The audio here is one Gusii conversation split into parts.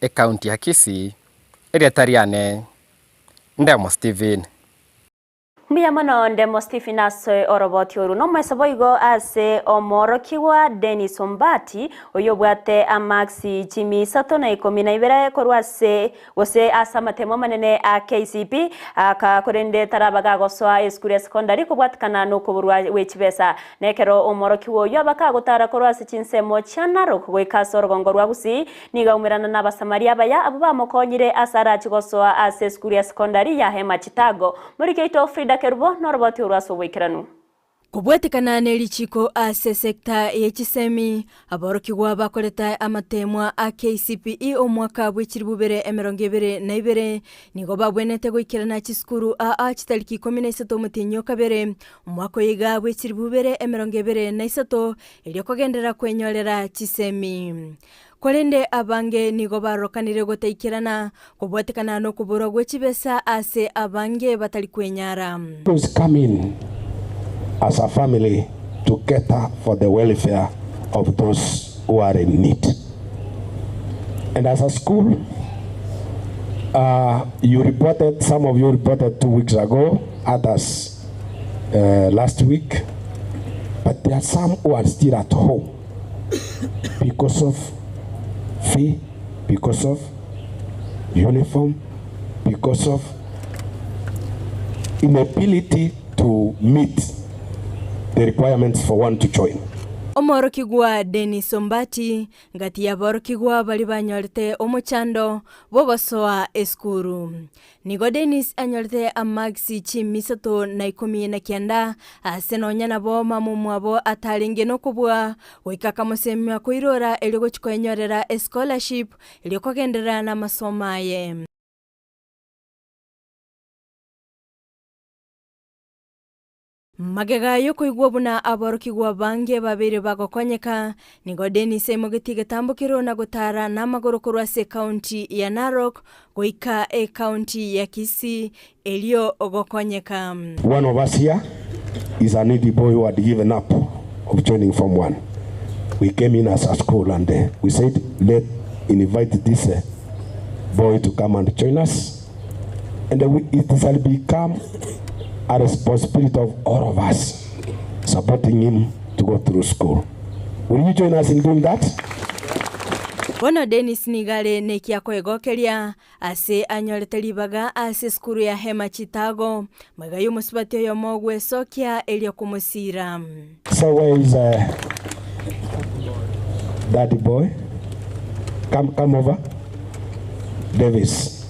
Ekaunti ya Kisii, erieta riane Ndemo Stephen. Mbuya mono Ndemo Stephen ase oroboti oru. Nomoeso boigo ase omoorokigwa Dennis Ombati oyio obwate amaksi chimi isato na ikomi na ibere korwa ase gose ase amatemo amanene a KCPE aka korende taraba gagosoa esukuru ya sekondari kobwatikana nokoborwa gwe chibesa. Na ekero omoorokigwa oyio aba kagotara korwa ase chinsemo chia Narok goika ase orogongo rwa Gusii, nigo aumerana n'Abasamaria abaya abwo bamokonyire ase arache gosoa ase esukuru ya sekondari ya Hema Chitago. Moriki oito Frida Kerubo noroboti orwo ase oboikeranu. Kobwatekana ne richiko ase sector ye chisemi, aborokigwa bakoreta amateemwa a KCPE omwaka bwe chilibu ibere emerongo ebere na ibere nigo babwenerete goikerana chisukuru aa chitariki ikomi na isato omotienyi o kabere omwaka oyo iga bwe chilibu ibere emerongo ebere na isato erio kogenderera kwenyorera chisemi. Korende abange nigo barokanire gotaikerana, kobwatekana nokoborwa gwe chibesa ase abange batari kwenyara. Always come in as a family to cater for the welfare of those who are in need. And as a school, uh, you reported, some of you reported 2 weeks ago, others last week, but there are some who are still at home because of fee, because of uniform, because of inability to meet the requirements for one to join. Omworokigwa Dennis Ombati, ngati y'aborokigwa baria banyorete omochando bw'ogosoa esukuru. Nigo Dennis anyorete amagisi chimi isato na ikomi na kianda, ase nonya nabo mama omwabo atarenge nokobua, goika akamosemia koirora erio gochia koenyorera escholarship erio kogenderera namasomo aye. Magega y'okoigwa buna aborokigwa bange babeire bagokonyeka, nigo Dennis aimogetie egetambo na gotara namagoro korwa ase ekaunti ya Narok goika ekaunti ya Kisii erio gokonyeka. One of us here is a needy boy who had given up of joining Form 1. We came in as a school and we said, let invite this boy to come and join us. And it shall become a responsibility of all of us supporting him to go through school. Will you join us in doing that? Bono Dennis nigo are nekia koegokeria ase anyorete ribaga ase esukuru ya Hema Chitago, magega y'omosubati oyomo gwesokia erio komosira. So where is daddy boy? Come, come over. Davis.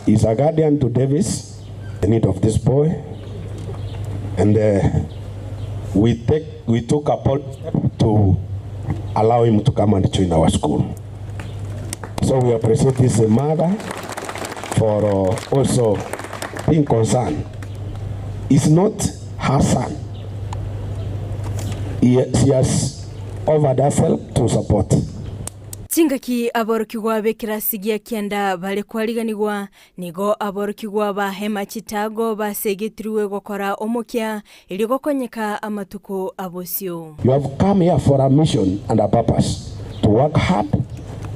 Is a guardian to Davis, the need of this boy. And we took a step to allow him to come and join our school. So we appreciate this mother for also being concerned. It's not her son. She has offered herself to support. Chingaki aborokigwa b'ekerasi gia kianda bare kwariganigwa, nigo aborokigwa ba Hema Chitago basegetirwe gokora omokia erio gokonyeka amatuko abosio. You have come here for a mission and a purpose. To work hard,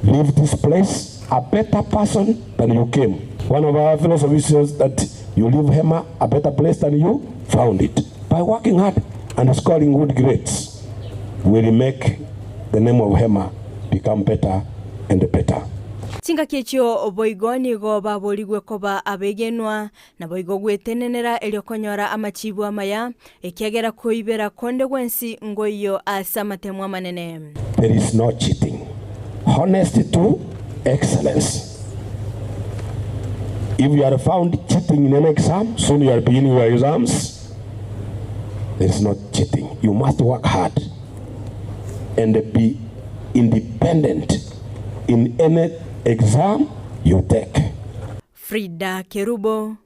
leave this place a better person than you came. One of our philosophies is that you leave Hema a better place than you found it. By working hard and scoring good grades, will make the name of Hema become better and better. Chingaki echio boigo nigo baborigwe koba abegenwa na boigo gwetenenera erio konyora amachibu amaya ekiagera koibera konde gwensi ngoiyo ase amatemo amanene. There is no cheating. Honesty to excellence. If you are found cheating in an exam, soon you are beginning your exams. There is no cheating. You must work hard and be independent in any exam you take. Frida Kerubo.